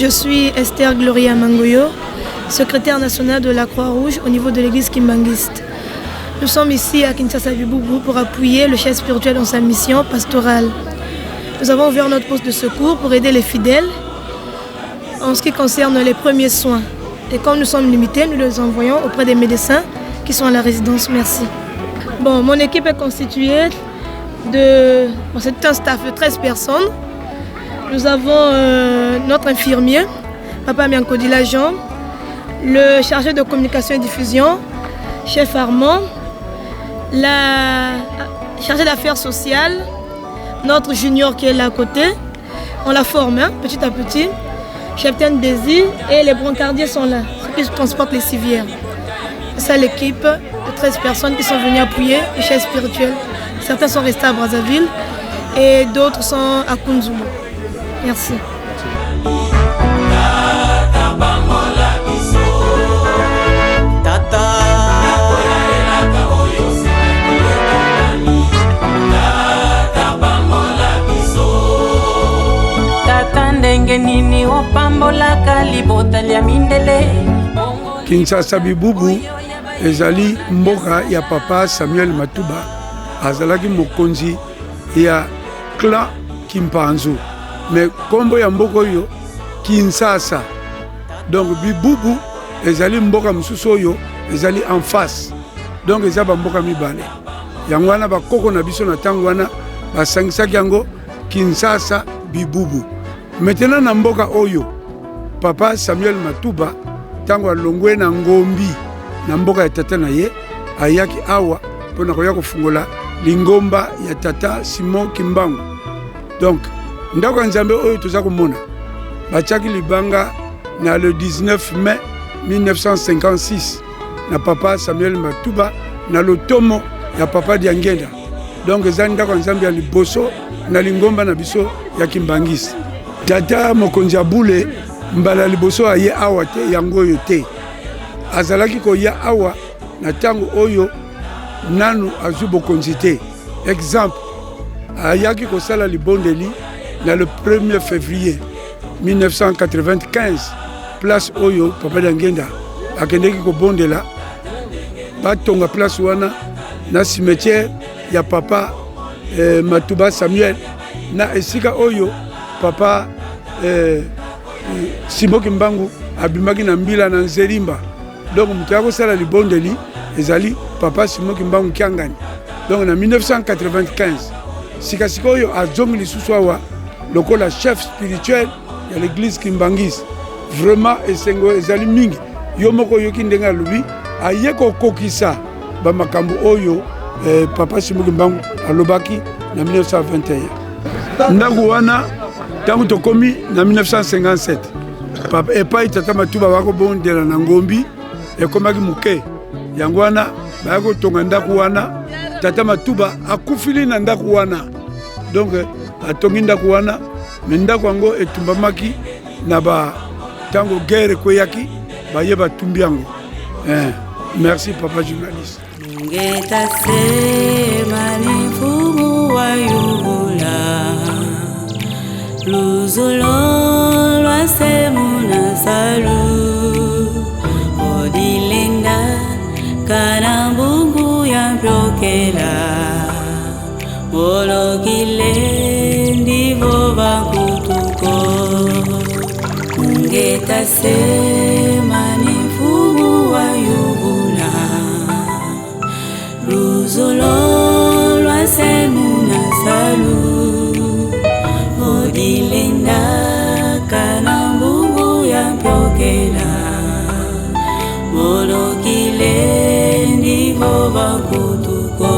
je suis Esther Gloria Mangoyo, secrétaire nationale de la Croix-Rouge au niveau de l'église Kimbanguiste. Nous sommes ici à Kinshasa Biboubou pour appuyer le chef spirituel dans sa mission pastorale. Nous avons ouvert notre poste de secours pour aider les fidèles en ce qui concerne les premiers soins. Et comme nous sommes limités, nous les envoyons auprès des médecins qui sont à la résidence. Merci. Bon, mon équipe est constituée de... Bon, c'est un staff de 13 personnes. Nous avons euh, notre infirmier, Papa Miankodila Jean, le chargé de communication et diffusion, chef Armand, la chargée d'affaires sociales, notre junior qui est là à côté. On la forme hein, petit à petit. Chepten Désir et les brancardiers sont là, ceux qui transportent les civières. C'est ça l'équipe de 13 personnes qui sont venues appuyer les chefs spirituels. Certains sont restés à Brazzaville et d'autres sont à Kunzulu. Merci. Tata ndenge nini opambolaka libota lya mindele. Kinshasa Bibubu ezali mboka ya papa Samuel Matuba, azalaki mokonzi ya clan Kimpanzu, mais kombo ya mboka oyo Kinsasa. Donc Bibubu ezali mboka mosusu oyo ezali en face, donc eza bamboka mibale. Yango wana bakoko na biso na ntango wana basangisaki yango Kinsasa Bibubu. Maintenant na mboka oyo papa Samuel Matuba ntango alongwe na Ngombi na mboka ya tata na ye, ayaki awa mpo na koya kofungola lingomba ya tata Simon Kimbangu. Donc ndako ya Nzambe oyo toza komona batiaki libanga na le 19 mai 1956 na papa Samuel Matuba na lotomo ya papa Diangenda. Donc eza ndako ya Nzambe ya liboso na lingomba na biso ya Kimbangisi. Tata mokonzi ya bule mbala liboso aye awa te, yango oyo te, azalaki koya awa na ntango oyo nanu azwi bokonzi te. Exemple, ayaki kosala libondeli na le 1er février 1995, place oyo papa Diangenda akendeki kobondela, batonga place wana na cimetière ya papa eh, Matuba Samuel, na esika oyo papa eh, Simon Kimbangu abimaki na mbila na Nzelimba. Donc moto ya kosala libondeli ezali papa Simon Kimbangu Kiangani. Donc na 1995 sikasika oyo azongi lisusu awa lokola chef spirituel ya l'église Kimbanguiste. Vraiment esengo ezali mingi. Yo moko oyoki ndenge alobi aye kokokisa bamakambo oyo eh, papa Simon Kimbangu alobaki na 1921. Ndako wana ntango tokomi na 1957 papa epai tata Matuba bakobondela na Ngombi ekomaki moke, yango wana baya kotonga ndako wana. Tata Matuba akufili na ndako wana, donc atongi ndako wana, me ndako yango etumbamaki na ba ntango guerre ekweyaki, baye batumbi yango. Eh, merci papa journaliste. Ngeta sema ni mfumu wa yubula luzulo lwa semu na salu odilenda kana mbungu ya mpyokela molokile ndivo bankutuko ngeta sema ni mfumu wa yubula luzolo lwa semu na salu odilenda kana mbungu ya mpyokela molokile ndivo bankutuko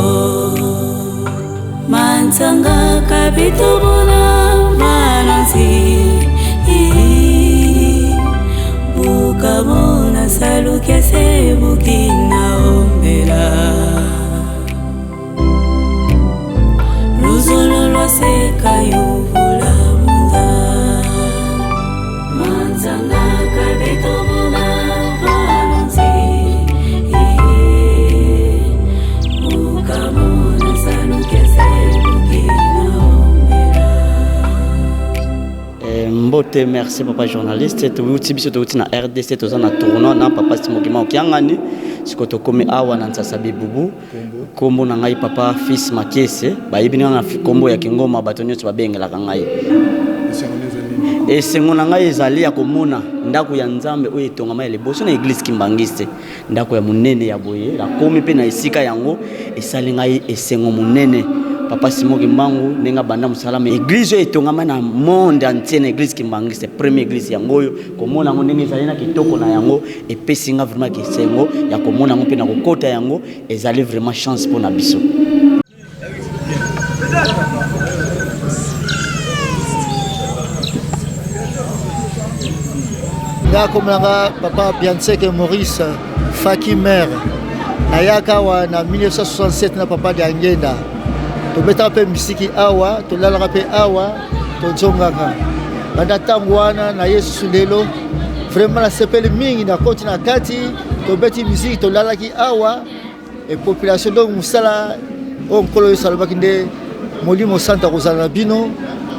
mansanga kabitobona manonsi bukamona salukia sebukina ombela luzolo lwaseka yuvula bunza mansanga kabitobona manonsi bukamona salukia sebukina ombela. Mbote. Mbote, merci papa journaliste. Towuti biso towuti na RDC toza na tournoi na papa Simon Kimbangu Kiangani. Siko tokomi awa na Nsasa Bibubu. Kombo na ngai papa fils Makiese, bayebi nga na kombo ya Kingoma bato nyonso babengelaka ngai. Esengo na ngai ezali ya komona ndako ya Nzambe oyo etongama ya liboso na eglise Kimbanguiste, ndako ya monene ya boye. Nakomi mpe na esika yango esali ngai esengo monene. Papa Simon Kimbangu ndenge abanda mosala mais eglise oyo etongama na monde entier na eglise Kimbanguiste, première eglise yango oyo komona yango ndenge ezali na kitoko na yango epesi nga vraiment esengo ya komona yango mpe na kokota yango ezali vraiment chance mpo na biso. Nga kombo na nga papa Bianseke Maurice Faki mère nayaka awa na 1967 na papa Diangenda tobetaka mpe misiki awa tolalaka mpe awa tozongaka banda ntango wana na ye susu lelo vraiment nasepeli mingi nakoti na kati tobeti misiki tolalaki awa e population donc mosala oyo nkolo yesu alobaki nde molimo santu akozala na bino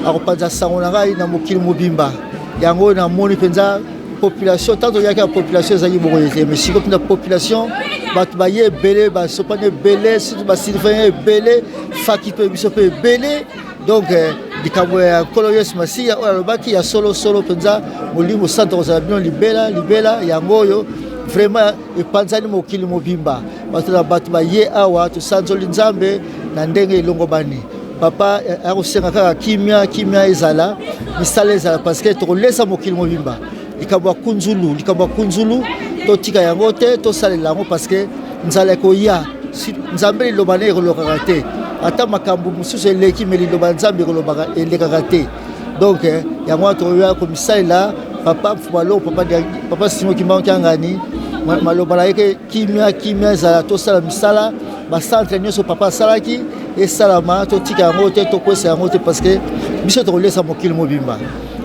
akopanza sango na ngai na mokili mobimba yango oyo namoni mpenza population ntango toyaki ya population ezalaki bongo te mais sikoyo mpenza population bato baye ebele basopani ebele surtout basilvain ebele faki mpe biso mpe ebele donc eh, likambo ya nkolo yesu masiya oyo alobaki ya solo solo mpenza molimo santu akozala bino libela libela yango oyo vraiment epanzani mokili mobimba bato na bato baye awa tosanzoli nzambe na ndenge elongobani papa eh, akosenga kaka kimia kimia ezala misala ezala parce que tokolesa mokili mobimba likambo ya kunzulu likambo ya kunzulu totika yango te tosalela yango parce que nzala ekoya nzambe liloba na ekolokaka te ata makambo mosusu eleki me liloba nzambe ekolobaka elekaka te donc eh, yango wana tokoya komisalela papa mfumalo papa, papa simo kimbangu kiangani maloba na ye ke kimia kimia ezala tosala misala bacentre nyonso papa asalaki esalama totika yango te tokwesa yango te parce que biso tokolesa mokili mobimba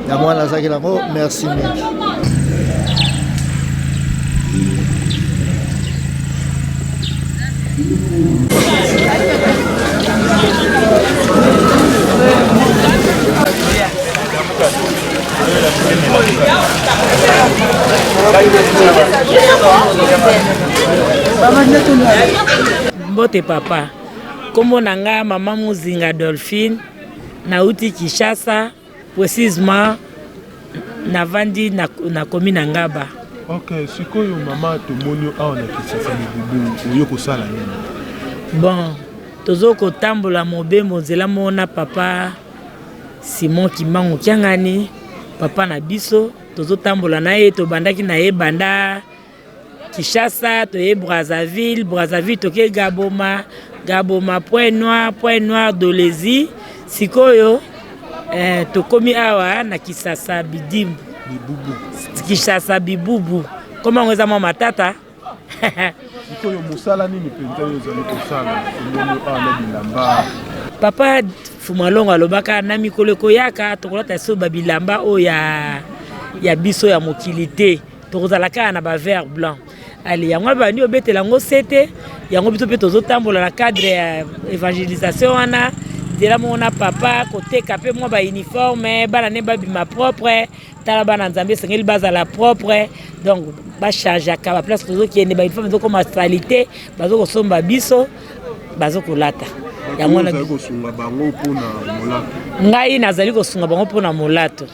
yango wana azalaki nango merci mingi Mbote papa, kombo na nga mama Muzinga Dolphine, nauti Kinshasa, precisement navandi na, na komi na Ngaba. Ok, sikoyo mama tomoni yo awa na Kinshasa Mibubu, oye kosala nini? Bon, tozo kotambola mobembo nzela moko na papa Simon Kimbangu Kiangani, papa na biso, tozotambola na ye, tobandaki na ye banda Kinshasa, toye Brazzaville, Brazzaville toke Gaboma, Gaboma Point Noir, Point Noir Dolezi, sikoyo eh, tokomi awa na Kisasa Bidimbu, Bibubu. Kinshasa Bibubu, koma yango eza mwa matata Sikoyo mosala nini mpenza yo ozali kosala omoni awa na bilamba? Papa Fumalongo alobaka na mikolo ekoyaka tokolata so babilamba oyo ya, ya biso ya mokili te, tokozala kaka na ba vert blanc. Ale yango abandi obetela yango sete yango biso mpe tozotambola na cadre ya evangelisation wana nzela moko na papa koteka mpe mwa bauniforme bana ne babima propre tala bana nzambe esengeli bazala propre donc bachargeaka baplace tozokende bauniforme ezokoma salite bazokosomba biso bazokolata yango wana ngai nazali kosunga bango mpona molato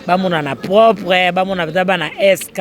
bamonana propre bamona mpenza bana sk.